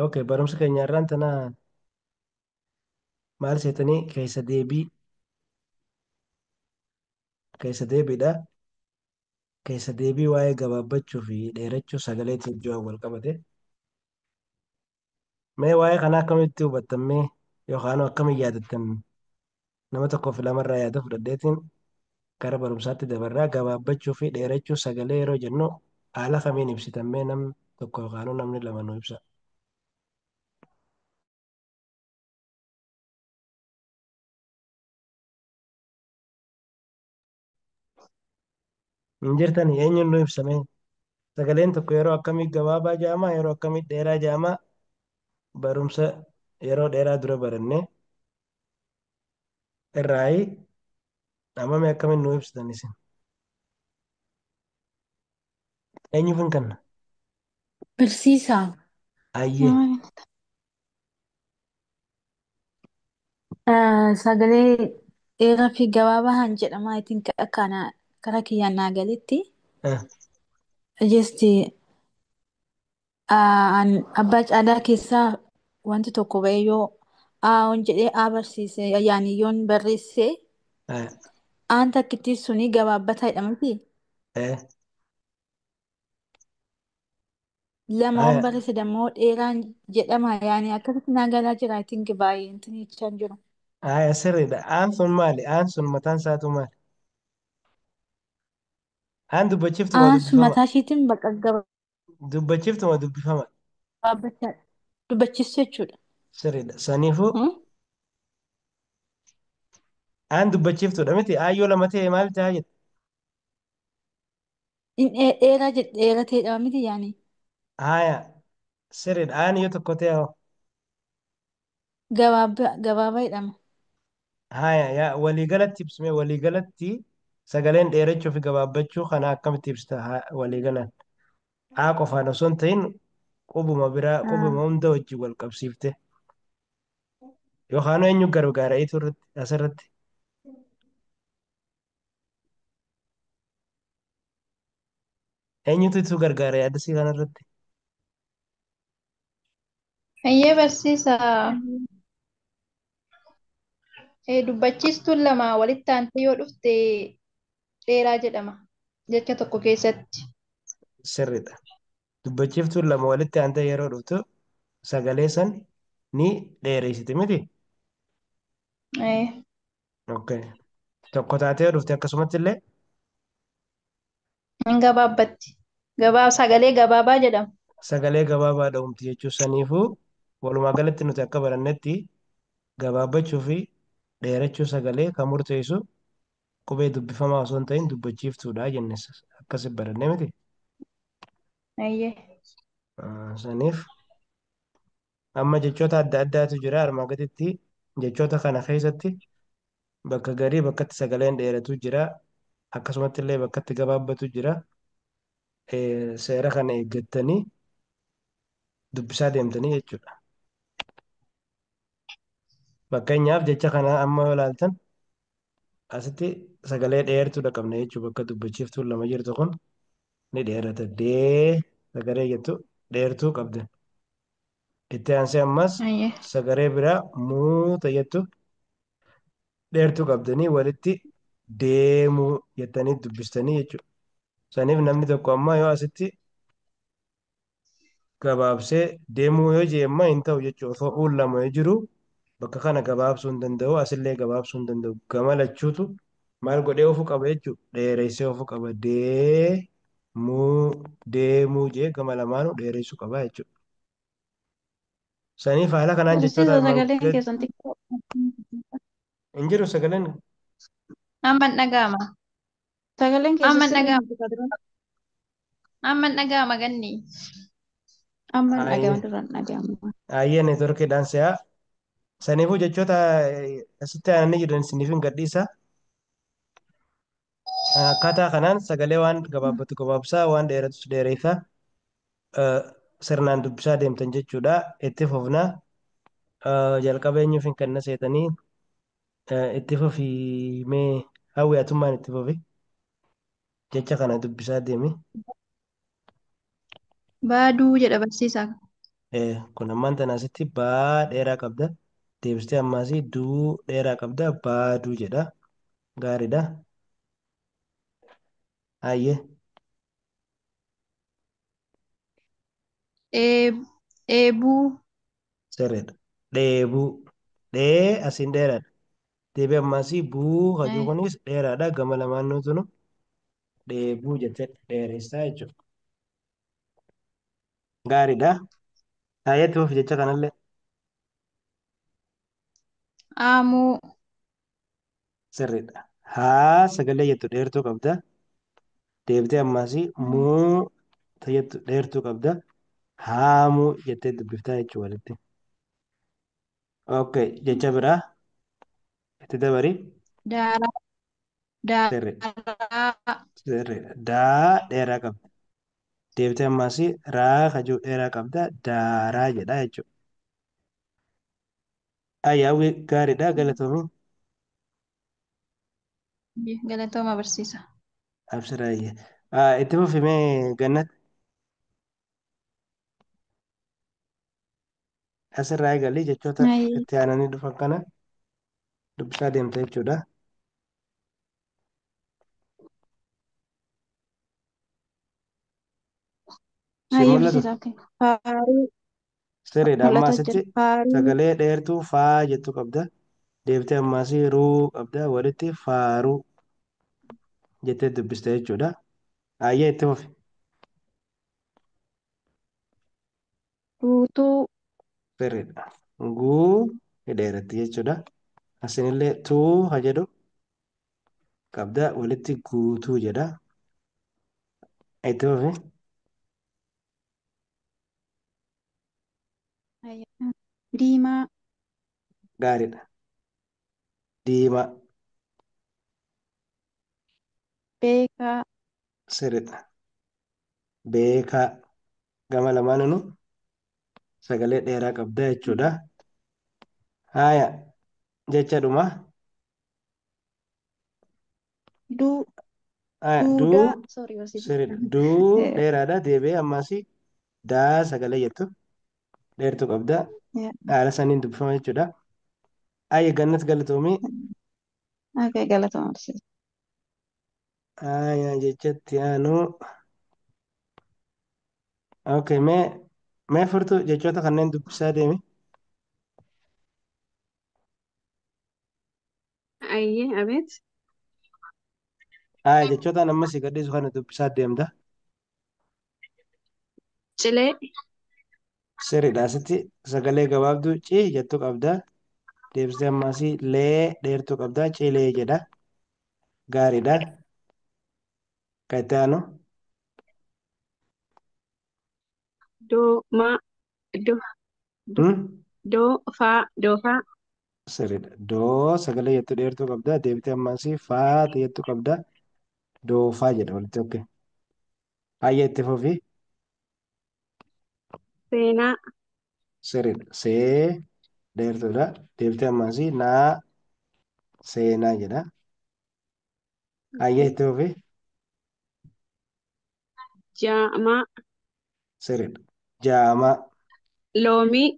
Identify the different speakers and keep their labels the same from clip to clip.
Speaker 1: Okay, barumsa keenya irraan tana maal seetanii keessa deebii keessa deebiidha. Keessa deebii waa'ee gabaabbachuu fi dheerachuu sagaleetiin wajjin wal qabate. Mee waa'ee kanaa akkamitti hubattan mee yookaan akkamiin yaadattan nama tokkoof lamarraa yaada fudhadheetiin gara barumsaatti dabarraa gabaabbachuu fi dheerachuu sagalee yeroo jennu haala kamiin ibsitan mee namni tokko yookaan namni lama nu ibsa. Hin jirtani eenyuun nu ibsame sagaleen tokko yeroo akkamii gabaabaa jedhama yeroo akkamii dheeraa jedhama barumsa yeroo dheeraa dura baranne irraayi namame akkamiin nu ibsitan isin eenyuuf hin kenna
Speaker 2: Barsiisaa.
Speaker 1: ayyee
Speaker 2: Sagalee dheeraa fi gabaabaa han jedhama. I think akka karaa kiyyaan naa galetti. Just abbaa caalaa keessaa wanti tokko ba'ee yoo aa'oon jedhee aa barsiise yaani yoon barreesse aan takkittii suni gabaabbataa jedhamti. Lama on barreesse dammoo dheeraan jedhama yaani akkasitti naa galaa jira. I think baay'ee intin jechaa hin jiru.
Speaker 1: Aya sirriidha. Aan sun maali? Aan sun mataan isaatu maali? Aan dubbachiiftuma
Speaker 2: Aan sun
Speaker 1: dubbifama.
Speaker 2: mataa isheetiin bakka
Speaker 1: Dubbachiiftuma dubbifama.
Speaker 2: gabaabbataa dubbachiistu jechuudha.
Speaker 1: Sirriidha. Saniifuu aan dubbachiiftuudha miti. Aan yoo lama ta'e maal ta'a jette?
Speaker 2: Dheeraa dheerateedha miti yaani.
Speaker 1: Aya sirriidha. Aan yoo tokko ta'e hoo?
Speaker 2: Gabaabaa jedhama.
Speaker 1: Haya yaa waliigalatti ibsime waliigalatti sagaleen dheerachuu fi gabaabbachuu kana akkamitti ibsita waliigalaan? Haa qofaan osoo hin ta'in qubuma biraa qubuma hunda wajjin wal qabsiifte. Yookaan eenyu gargaara irratti asirratti? Eenyutu itti gargaara yaadasii kanarratti?
Speaker 3: Ayyee barsiisaa. Dubbachiistuun lama walitti aantee yoo dhufte dheeraa jedhama jecha tokko keessatti.
Speaker 1: Sirriidha. Dubbachiiftuun lama walitti aantee yeroo dhuftu sagalee san ni dheereessiti miti? Okay. Tokko taatee yoo dhufte akkasumatti illee
Speaker 3: Hin gabaabbatti. Sagalee gabaabaa jedhama.
Speaker 1: Sagalee gabaabaa dha'umti jechuun saniifuu walumaa galatti nuti akka barannetti gabaabbachuu fi dheerachuu sagalee kan murteessu qubee dubbifamaa osoo hin ta'in dubbachiiftuudha jenne akkasi barannee miti. Saniif amma jechoota adda addaatu jira armaan gaditti jechoota kana keessatti bakka garii bakkatti sagaleen dheeratu jira akkasumatti illee bakkatti gabaabbatu jira. Seera kana eeggattanii dubbisaa deemtanii jechuudha. Fakkeenyaaf jecha kana amma yoo ilaaltan asitti sagalee dheertuudha qabna jechuudha. Bakka dubbachiiftuun lama jirtu kun ni dheerata. Dee sagalee jettu dheertuu qabda. Itti aansee ammas sagalee biraa muuta jettu dheertuu qabdanii walitti deemuu jettanii dubbistanii jechuudha. Saniif namni tokko amma yoo asitti gabaabsee deemuu yoo jee amma hin ta'u jechuudha. Osoo uun lama yoo jiru bakka kana gabaabsuu hin danda'u, asillee gabaabsuu hin danda'u. Gama lachuutu maal godhee ofu qaba jechuudha. Dheeressee ofu qaba. Deemuu deemuu jee gama lamaanuu dheeressuu qaba jechuudha. Saniif haala kanaan jechoota
Speaker 3: Barsiisa
Speaker 1: armaan
Speaker 3: sagaleen
Speaker 1: gad
Speaker 3: keessan xiqqoo.
Speaker 1: hin jiru sagaleen.
Speaker 3: Amma hin dhaga'ama.
Speaker 4: Sagaleen keessan
Speaker 3: Amma hin
Speaker 4: sirrii
Speaker 3: dhaga'ama.
Speaker 4: miti kadura.
Speaker 3: Amma hin dhaga'ama ganni.
Speaker 4: Amma hin dhaga'ama duraan dhaga'ama.
Speaker 1: Ayyee neetworkiidhaan si'a. Saniifuu jechoota asitti aananii jiran isiniif hin gadhiisa. Akkaataa kanaan sagalee waan gabaabbatu gabaabsaa waan dheeratus dheereessa. Sirnaan dubbisaa deemtan jechuudha. Itti fufna. Jalqaba eenyuuf hin kenna seetanii itti fufi mee hawwi atummaan itti fufi. Jecha kana dubbisaa deemi.
Speaker 3: Baaduu jedha barsiisaa.
Speaker 1: Kun ammaan tana asitti baa dheeraa qabda. Deebistee ammaasii duu dheeraa qabda. Baaduu jedha. Gaariidha. Hayyee.
Speaker 3: Eebuu.
Speaker 1: Sirriidha. Dheebuu. Dhee asiin dheeraadha. Deebii ammaasii buu hajuu kunis dheeraadha. Gama lamaan nuutunu dheebuu jettee dheeressaa jechuudha. Gaariidha. Hayyee itti fufi jecha kanallee.
Speaker 3: Aamuu.
Speaker 1: Sirriidha. Haa sagalee jettu dheertuu qabda. Deebitee ammaasii muu jettu dheertuu qabda. Haamuu jettee dubbiftaa jechuudha walitti. Okay, jecha biraa itti dabari.
Speaker 3: Daaraa.
Speaker 1: Sirriidha.
Speaker 3: Daaraa.
Speaker 1: Sirriidha. Daa dheeraa qabda. Deebitee ammaasii raa kajuu dheeraa qabda. Daaraa jedha jechuudha. Ayyaawwi gaariidha galatoomii.
Speaker 3: Galatooma barsiisa.
Speaker 1: Absiraayyee. Itti fufi mee gannat asirraa eegalii jechoota
Speaker 4: Hayyee.
Speaker 1: itti aananii dhufan kana dubbisaa deemta jechuudha. Si
Speaker 4: Hayyee
Speaker 1: mul'atu
Speaker 4: barsiisa. Okay. Faaruu
Speaker 1: sirriidha. Amma
Speaker 4: mul'ataa
Speaker 1: asitti
Speaker 4: jira. Faaruu
Speaker 1: sagalee dheertuu faa jettu qabda. Deebitee ammaasii ruu qabda. Walitti faaruu jettee dubbista jechuudha. Ayyee itti fufi.
Speaker 4: Guutuu.
Speaker 1: Sirriidha. Guu dheeratti jechuudha. Asinillee tuu ha jedhu qabda. Walitti guutuu jedha. Itti fufi.
Speaker 4: Hayyee. Diimaa.
Speaker 1: Gaariidha. Diimaa.
Speaker 4: Beekaa.
Speaker 1: Sirriidha. Beekaa. Gama lamaaninu sagalee dheeraa qabda jechuudha. Haaya jecha dhuma.
Speaker 4: Duu.
Speaker 1: Haaya
Speaker 4: Duudaa.
Speaker 1: duu
Speaker 4: Sorry barsiisa.
Speaker 1: sirriidha. Duu dheeraadha. Deebi'ee ammaasii daa sagalee jettu dheertuu qabda. Haala saniin dubbifama jechuudha. Ayya gannat galatoomii.
Speaker 4: Okay, galatooma barsiisa.
Speaker 1: Haaya jechatti aanu. Okay, mee furtuu jechoota kanneen dubbisaa deemi.
Speaker 4: Ayyee abeet.
Speaker 1: Haaya jechoota amma si gadhiisu kana dubbisaa deemta.
Speaker 4: Cilee.
Speaker 1: Sirriidha. Asitti sagalee gabaabduu ci jettu qabda. Deebistee ammaasii lee dheertuu qabda. Cilee jedha. Gaariidha. Kan itti aanu.
Speaker 4: Doomaa. Do. Do.
Speaker 1: Hmm?
Speaker 4: Doofaa. Doofaa.
Speaker 1: Sirriidha. Doo sagalee jettu dheertuu qabda. Deebitee ammaasii faa jettu qabda. Doofaa jedha walitti. Okay. Hayyee itti fufi.
Speaker 4: Seenaa.
Speaker 1: Sirriidha. See dheertuudha. Deebitee ammaasii naa seenaa jedha. Hayyee itti fufi.
Speaker 4: Jaamaa.
Speaker 1: Sirriidha. Jaamaa.
Speaker 4: Loomii.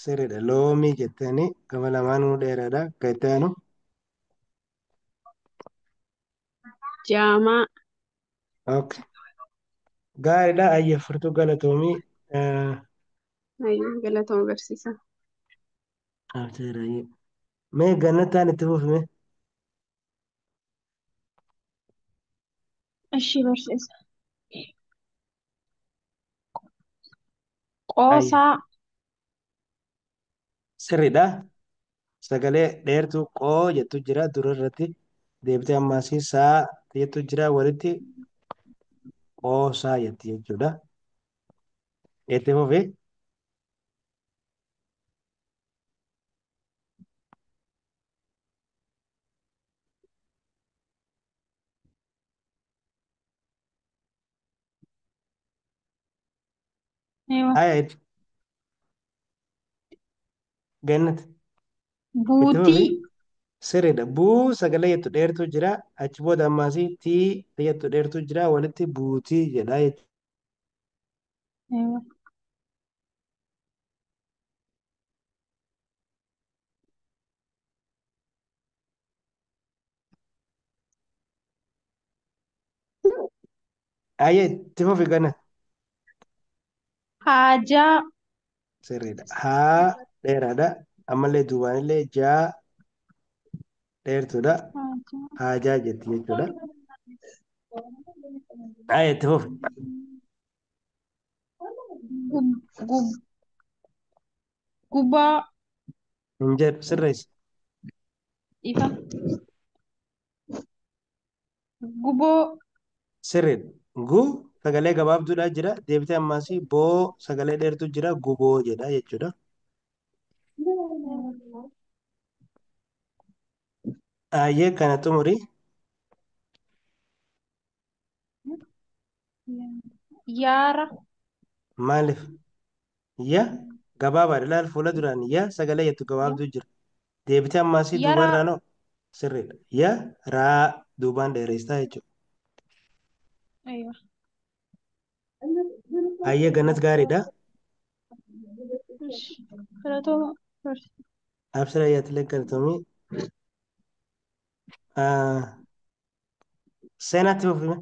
Speaker 1: Sirriidha. Loomii jettanii gama lamaanuu dheeraadha. Kan itti aanu.
Speaker 4: Jaamaa.
Speaker 1: Okay. Gaariidha. Hayyee furtuu galatoomii.
Speaker 4: Ayyee galatooma barsiisa.
Speaker 1: Abseera. Mee gannataan itti fufi mee.
Speaker 4: Ishii barsiisa.
Speaker 1: Hayyee.
Speaker 4: Qoosaa.
Speaker 1: Sirriidha. Sagalee dheertuu qoo jettu jira dura irratti. Deebitee ammaasii saa jettu jira walitti qoosaa jetti jechuudha. Itti fufi.
Speaker 3: Ewa.
Speaker 1: Haaya gannat. Itti fufi.
Speaker 3: Buutii.
Speaker 1: Sirriidha. Buu sagalee jettu dheertuu jira. Achi booda ammaasii tii jettu dheertuu jira. Walitti buutii jedha jechuudha.
Speaker 3: Ewa.
Speaker 1: Ayyee itti fufi gana.
Speaker 4: Haajaa.
Speaker 1: Sirriidha. Haa dheeraadha. Ammallee duubaanillee jaa dheertuudha.
Speaker 4: Haajaa.
Speaker 1: Haajaa jetti jechuudha. Ayyee itti fufi.
Speaker 4: Gub gub gubaa.
Speaker 1: Hin jedhu sirreessi.
Speaker 4: Ifa. Guboo.
Speaker 1: Sirriidha. Gu sagalee gabaabduudha jira. Deebitee ammaasii boo sagalee dheertu jira. Guboo jedha jechuudha. Ayyee kana xumuri.
Speaker 4: Yaara.
Speaker 1: Maaliif? Ya gabaabaadha. Ilaal fuula duraan ya sagalee jettu gabaabduu jira. Deebitee ammaasii
Speaker 4: Yaraa.
Speaker 1: duubarraa noo sirriidha. Ya raa duubaan dheeressaa jechuudha.
Speaker 4: Aywa.
Speaker 1: Ayyee gannas gaariidha.
Speaker 4: Ish. Galatooma.
Speaker 1: Absira ayyaatilee galatoomii. Seenaatti fufime.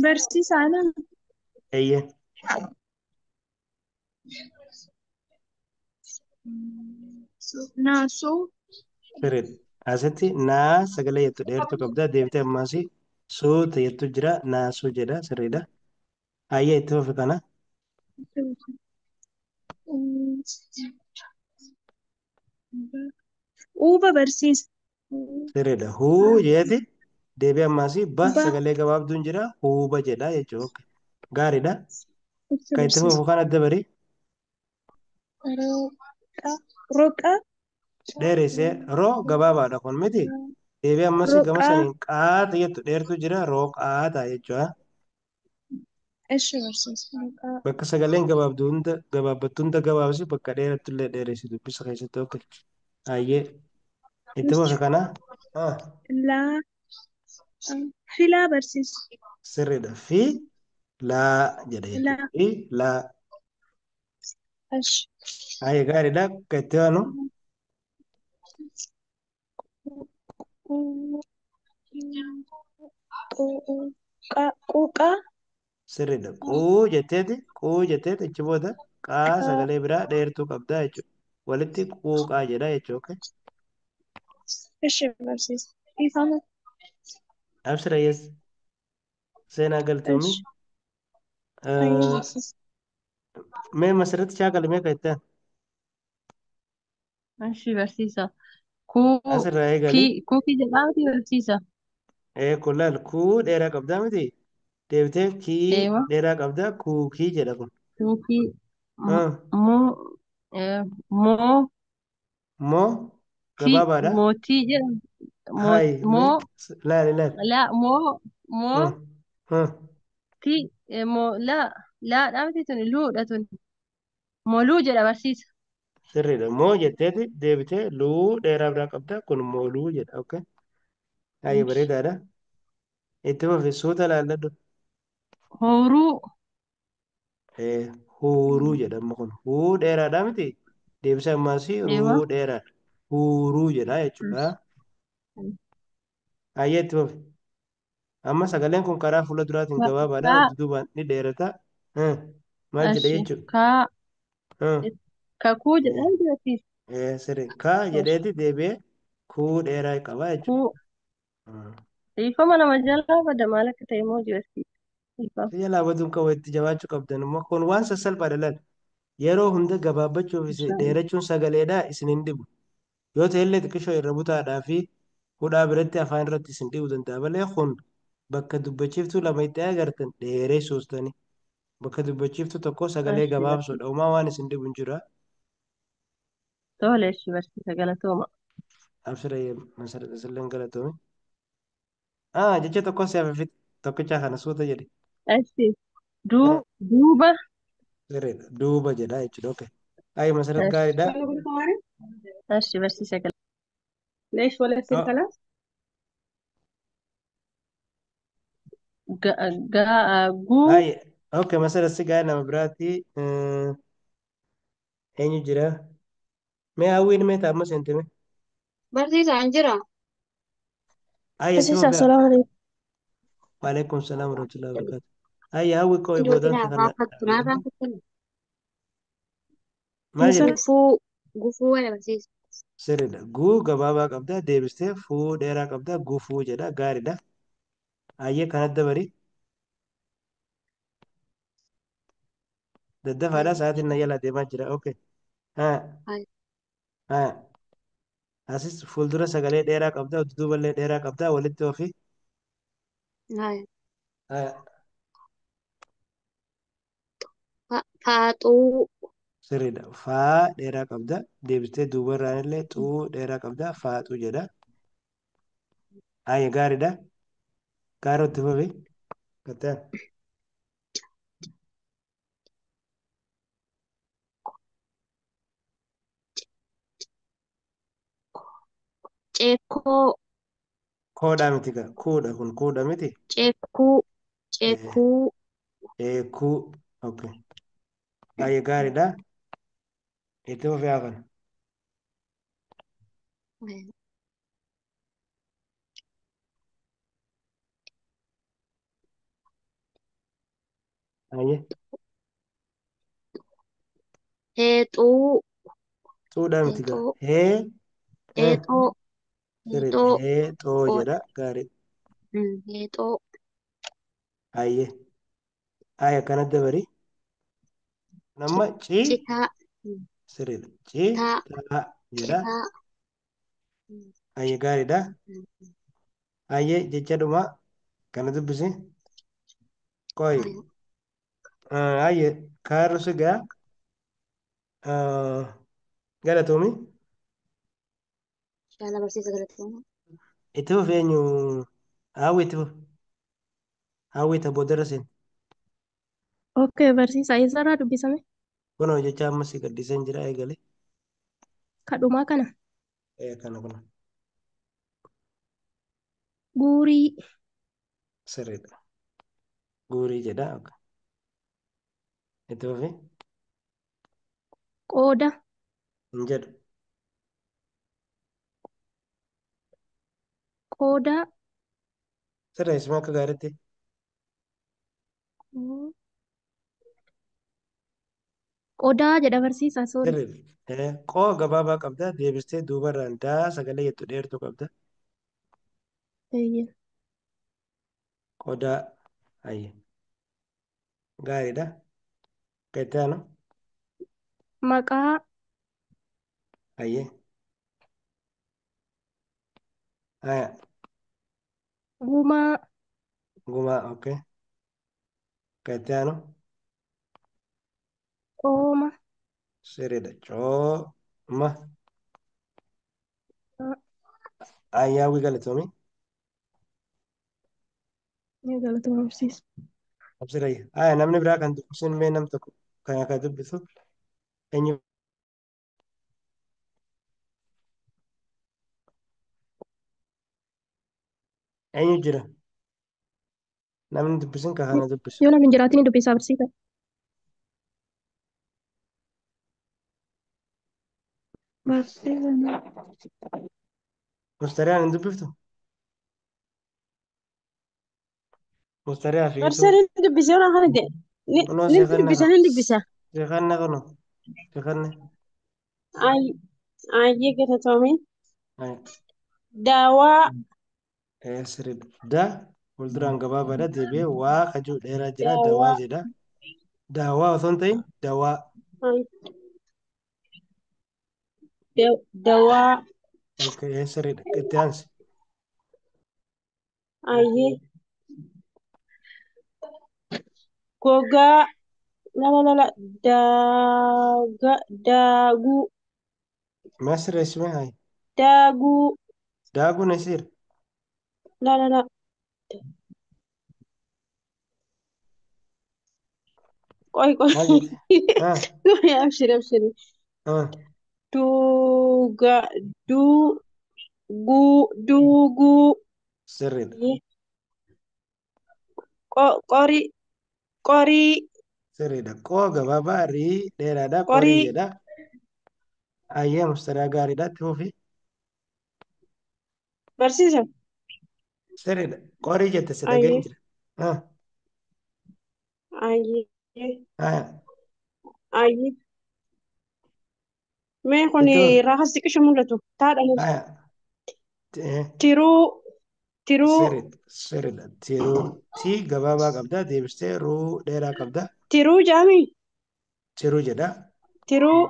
Speaker 5: Barsiisaadha.
Speaker 1: Eeyyee.
Speaker 5: Naasuu.
Speaker 1: Sirriidha. Asitti naa sagalee jettu dheertuu qabda. Deebitee ammaasii suuta jettu jira. Naasuu jedha. Sirriidha. Ayyee itti fufi kana.
Speaker 5: Uuba barsiisa.
Speaker 1: Sirriidha. Huu jeeti. Deebii ammaasii ba
Speaker 5: Ba.
Speaker 1: sagalee gabaabduun jira. Huuba jedha jechuudha. Gaariidha.
Speaker 5: Ibsa
Speaker 1: Kan itti
Speaker 5: barsiisa.
Speaker 1: fufu kana adda barii.
Speaker 5: Roqa. Roqa.
Speaker 1: Dheeressee roo gabaabaadha kun miti. Deebii ammasii gama
Speaker 5: Roqaa.
Speaker 1: saniin qaata jettu dheertu jira. Roo qaata jechuudha.
Speaker 5: Ishi barsiisa. Roqaa.
Speaker 1: Bakka sagaleen gabaabdu hunda gabaabbattu hunda gabaabsi bakka dheerattu illee dheeressi dubbisa keessatti ok. Ayyee itti fufi kana. Ah,
Speaker 5: Laa. Filaa barsiisa.
Speaker 1: Sirriidha. Fi laa jedha jechuudha.
Speaker 5: Laa.
Speaker 1: Fi laa.
Speaker 5: Ishi.
Speaker 1: Ayyee gaariidha. Kan itti aanu
Speaker 5: Quuqaa.
Speaker 1: Sirriidha. Quu jetteeti achi booda qaa
Speaker 5: Qaa.
Speaker 1: sagalee biraa dheertuu qabdaa jechuudha. Walitti quuqaa jedha jechuudha. Okay.
Speaker 5: Ishi barsiisa. Ifama.
Speaker 1: Absira yes. Seenaa galtoomii.
Speaker 5: Ishi. Ayyee barsiisa.
Speaker 1: Mee masirratti shaakali mee kan itti aanu?
Speaker 6: Ishi barsiisa. Kuu
Speaker 1: Asirraa eegali.
Speaker 6: kii kuukii jedhaati barsiisa.
Speaker 1: Ee kun laal kuu dheeraa qabdaa miti. Deebitee kii
Speaker 6: Eewa.
Speaker 1: dheeraa qabdaa kuukii jedha kun.
Speaker 6: Kuukii
Speaker 1: Ah,
Speaker 6: moo moo
Speaker 1: moo
Speaker 6: tii
Speaker 1: gabaabaadha.
Speaker 6: mootii jedhama.
Speaker 1: Hayi mee
Speaker 6: Moo
Speaker 1: laali laali.
Speaker 6: laa moo moo
Speaker 1: Hmm, hmm.
Speaker 6: tii moo laa laadhaa miti tuni luudha tuni. Moluu jedha barsiisa.
Speaker 1: Sirriidha. Moo jetteeti deebitee luu dheeraa biraa qabdaa kun mooluu jedha. Okay. Hayi bareedaadha. Itti fufi suuta laalladhu.
Speaker 6: Hooruu.
Speaker 1: Ee huuruu jedhama kun. Huu dheeraadha miti. Deebisee ammaasii
Speaker 6: Eewa.
Speaker 1: ruu dheeraadha. Huuruu jedha jechuudha. Hayyee itti fufi. Amma sagaleen kun karaa fuula duraatiin gabaabaadha.
Speaker 6: Kaa
Speaker 1: Duubaan ni dheerata. Maal jedha
Speaker 6: Ashi
Speaker 1: jechuudha.
Speaker 6: kaa
Speaker 1: Hmm.
Speaker 6: kakuu jedha barsiisa.
Speaker 1: Ee sirrii. Kaa jedheeti deebi'ee kuu dheeraa qaba jechuudha.
Speaker 6: Kuu
Speaker 1: Hmm.
Speaker 6: dhiifama nama jalaa bada maal akka ta'e immoo barsiisa. Dhiifama.
Speaker 1: Si jalaa baduun qabu itti jabaachuu qabdan immoo kun waan sassalphaadha laal. Yeroo hunda gabaabbachuuf
Speaker 6: Inshallah.
Speaker 1: dheerachuun sagaleedha isin hin dhibu. Yoo ta'e illee xiqqishoo irra butaadhaa fi hudhaa biratti afaan irratti isin dhibuu danda'a malee kun bakka dubbachiiftuu lama itti agartan dheeressuustani. Bakka dubbachiiftuu tokko sagalee
Speaker 6: Ashi
Speaker 1: gabaabsuudha.
Speaker 6: barsiisa.
Speaker 1: Uumaa waan isin dhibu hin jiru.
Speaker 6: Tole ashi barsiisa galatooma.
Speaker 1: Abshira masarrat isilleen galatoome. Jecha tokko si hafe tokkicha kana suuta jedhe.
Speaker 6: Ashi duuba.
Speaker 1: Sirriidha. Duuba jedha jechuudha. Okay. Ayi masarat
Speaker 6: Ashi
Speaker 1: gaariidha.
Speaker 6: ashi barsiisa galatooma.
Speaker 4: ليش ولا يصير
Speaker 1: Oh,
Speaker 4: خلاص؟
Speaker 6: Guu
Speaker 1: Ayi. Okay, masarat si gaarii nama biraatti. Eenyu jira? Mee hawwiin mee ta'a amma seentime?
Speaker 4: Barsiisaan jira.
Speaker 1: Ayya itti
Speaker 5: Barsiisa
Speaker 1: fufi.
Speaker 5: assalaamu alaikum.
Speaker 1: Waalaikum salaam warahmatullahi wabarakatuh. Ayya hawwi koo
Speaker 4: Ijoolleen
Speaker 1: boodaan si kana.
Speaker 4: afaan naafaan fakkatu.
Speaker 1: Maal
Speaker 5: Eessa
Speaker 1: jette?
Speaker 4: Gufuu gufuu wala barsiisa.
Speaker 1: Sirriidha. Guu gabaabaa qabda deebistee fuu dheeraa qabda gufuu jedha gaariidha. Ayyee kanatti dabari. Daddafaadha sa'aatiin na jala deemaa jira. Okay. Haa haa. Asis fuuldura sagalee dheeraa qabda dudduuballee dheeraa qabda walitti ofi. Haa
Speaker 4: Faaxuu
Speaker 1: sirriidha. Faa dheeraa qabda deebistee duubarraan illee xuu dheeraa qabda faaxuu jedha. Ayyee gaariidha. Gaarootti fufi. Kattaan.
Speaker 4: ceekoo
Speaker 1: Koodhaa miti gaa. Kuudha kun kuudha miti.
Speaker 4: ceekuu
Speaker 1: Eh,
Speaker 4: ceekuu
Speaker 1: Eekuu. Okay. Ayyee gaariidha. Itti fufi haa kana. Ayyee.
Speaker 4: heexuu
Speaker 1: Xuudhaa miti gaa.
Speaker 4: heexoo
Speaker 1: Hee. Eh.
Speaker 4: heexoo
Speaker 1: Sirriidha.
Speaker 4: heexoo
Speaker 1: Hee xoo jedha. Gaariidha.
Speaker 4: heexoo
Speaker 1: Ayyee. Ayyee akkanatti dabari. Kun amma ci
Speaker 4: citaa
Speaker 1: sirriidha. Ci
Speaker 4: taa
Speaker 1: taa jedha.
Speaker 4: citaa
Speaker 1: Ayyee gaariidha. Ayyee jecha dhumaa kana dubbisi. Qoyi. Ayyee kaarru sigaa galatoomi.
Speaker 4: Inshallah barsiisa galatooma.
Speaker 1: Itti fufi eenyu hawwi itti fufi. Hawwi ta boodarra seen.
Speaker 5: Okay, barsiisa eessarraa dubbisame?
Speaker 1: Kunoo jecha amma si gaddiseen jira eegale.
Speaker 5: Kadhumaa kana.
Speaker 1: Kana kuna
Speaker 5: Guurii
Speaker 1: sirriidha. Guurii jedha. Okay. Itti fufi.
Speaker 5: qooda
Speaker 1: Hin jedhu.
Speaker 5: qoodaa
Speaker 1: Sirreessuma akka gaariitti.
Speaker 5: qodaa jedha barsiisa sorry.
Speaker 1: Sirriidha. Qoo gabaabaa qabda deebistee duubarraan daa sagalee jettu dheertuu qabda.
Speaker 5: Eeyyee.
Speaker 1: Qodaa. Ayyee. Gaariidha. Kan itti aanu.
Speaker 5: Maqaa
Speaker 1: Ayyee. Aya.
Speaker 5: gumaa
Speaker 1: Gumaa. Okay. Kan itti aanu.
Speaker 5: qooma
Speaker 1: Sirriidha. Cooma. Ayyaawwi galatoomi.
Speaker 5: galatooma barsiisa.
Speaker 1: Absirayya. Aya namni biraa kan dubbisun mee nam tokko kan akka dubbisu eenyu eenyu jira? Namni dubbisun kan kana dubbisu.
Speaker 5: Yoo namni hin jiraatin dubbisaa barsiisa.
Speaker 4: Barsiisa.
Speaker 1: Mustariyaan hin dubbiftu? Mustariyaa fi
Speaker 6: Barsiisaan ni dubbisa yoo kana ta'e. Ni
Speaker 1: Kunoo
Speaker 6: ni
Speaker 1: seeqanna
Speaker 6: dubbisa ni dubbisa.
Speaker 1: seeqanna kunoo seeqanna.
Speaker 6: Ayyee galatoomii.
Speaker 1: Aya.
Speaker 6: Daawaa
Speaker 1: Sirriidha. Da fuulduraan gabaabaadha deebi'ee waa kajuu dheeraa jira dawaa
Speaker 6: daawaa
Speaker 1: jedha. Daawaa osoo hin ta'in dawaa.
Speaker 6: dawaa
Speaker 1: Okay, sirriidha. Itti aansi.
Speaker 6: ayyee gogaa lala lala daaga daaguu
Speaker 1: Maa sirreessime hayi.
Speaker 6: daaguu
Speaker 1: Daakuun isiira.
Speaker 6: lala la qoy qoy
Speaker 1: Maal jette? Ah,
Speaker 6: abshir abshir
Speaker 1: ah.
Speaker 6: duuga duuguu duuguu
Speaker 1: Sirriidha.
Speaker 6: qorii qorii
Speaker 1: Sirriidha. Qoo gabaabaa rii dheeraadha qorii
Speaker 6: qorii
Speaker 1: jedha. Ayyee mustaraa gaariidha. Itti fufi.
Speaker 7: Barsiisa.
Speaker 1: Sirriidha. Qorii jette si dhaga'een
Speaker 7: Ayyee.
Speaker 1: jira. Ah,
Speaker 7: Ayyee.
Speaker 1: ah,
Speaker 7: Ayyee. Mee kun
Speaker 1: itti fufi.
Speaker 7: raafas xiqqisho mul'atu. Taadha.
Speaker 1: Ah, eh,
Speaker 7: Tiruu. Tiruu.
Speaker 1: sirriidha. Sirriidha. Tiruu. Tii gabaabaa qabda. Deebistee ruu dheeraa qabda.
Speaker 7: Tiruu jaami.
Speaker 1: Tiruu jedha.
Speaker 7: Tiruu.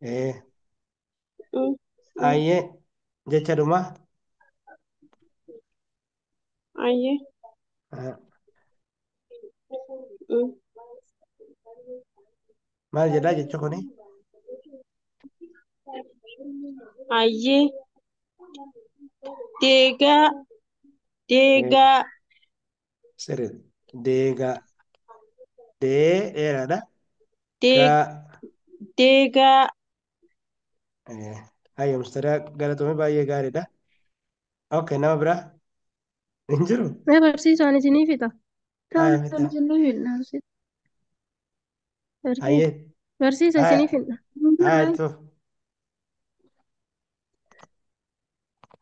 Speaker 1: Eh,
Speaker 7: Mm, mm.
Speaker 1: ayyee jecha dhumaa.
Speaker 7: Ayyee.
Speaker 1: Ah,
Speaker 7: Mm.
Speaker 1: maal jedhaa jecha kuni?
Speaker 7: Ayyee. Deegaa.
Speaker 1: Eh,
Speaker 7: Deegaa.
Speaker 1: sirriidha. Deegaa. Dee dheeraadha.
Speaker 7: Dee.
Speaker 1: Gaa.
Speaker 7: Deegaa.
Speaker 1: Eh, ayyee mustariyaa galatoomii baay'ee gaariidha. Okay, nama biraa hin jiru?
Speaker 5: Mee barsiisaan isinii fixa.
Speaker 1: Haa
Speaker 4: Tole
Speaker 1: fixa.
Speaker 4: jennuu hin barsiisa.
Speaker 5: Barsiisa.
Speaker 1: Ayyee.
Speaker 5: Barsiisa
Speaker 1: Haa
Speaker 5: isinii fidha.
Speaker 1: haa itti fufi.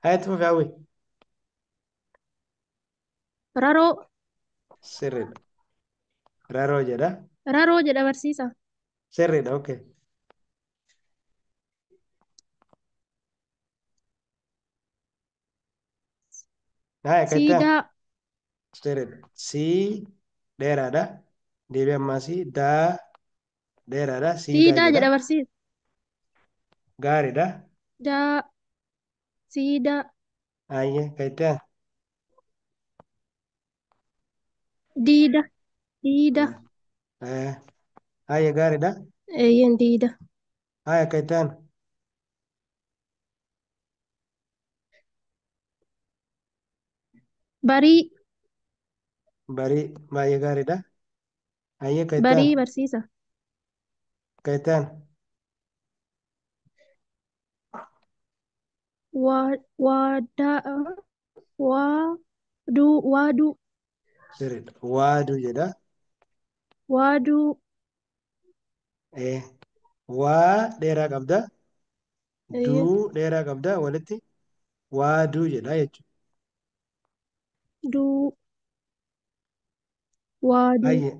Speaker 1: Haa itti fufi hawwi.
Speaker 5: Raroo.
Speaker 1: Sirriidha. Raroo jedha.
Speaker 5: Raroo jedha barsiisa.
Speaker 1: Sirriidha. Okay. Haa akka itti aanu.
Speaker 5: Siidaa.
Speaker 1: Sirriidha. Sii dheeraadha. Deebii ammaasii daa dheeraadha. Siidaa
Speaker 5: Siidaa
Speaker 1: jedha.
Speaker 5: jedha barsiisa.
Speaker 1: Gaariidha.
Speaker 5: Daa. Siidaa.
Speaker 1: Ayyee akka itti aanu.
Speaker 5: Diida. Diida.
Speaker 1: Eh, ayyee gaariidha.
Speaker 5: Eeyyeen diida.
Speaker 1: Haa akka itti aanu.
Speaker 5: Barii.
Speaker 1: Barii baay'ee gaariidha. Ayyee akka itti
Speaker 5: Barii
Speaker 1: aanu.
Speaker 5: barsiisa.
Speaker 1: Akka itti aanu.
Speaker 5: Waa. Waadaa. Waaduu. Waaduu.
Speaker 1: Sirriidha. Waaduu jedha.
Speaker 5: Waaduu.
Speaker 1: Eh, waa dheeraa qabda.
Speaker 5: Eeyyeen.
Speaker 1: Duu dheeraa qabda. Walitti waaduu jedha jechuudha.
Speaker 5: Duu. Waaduu.
Speaker 1: Ayyee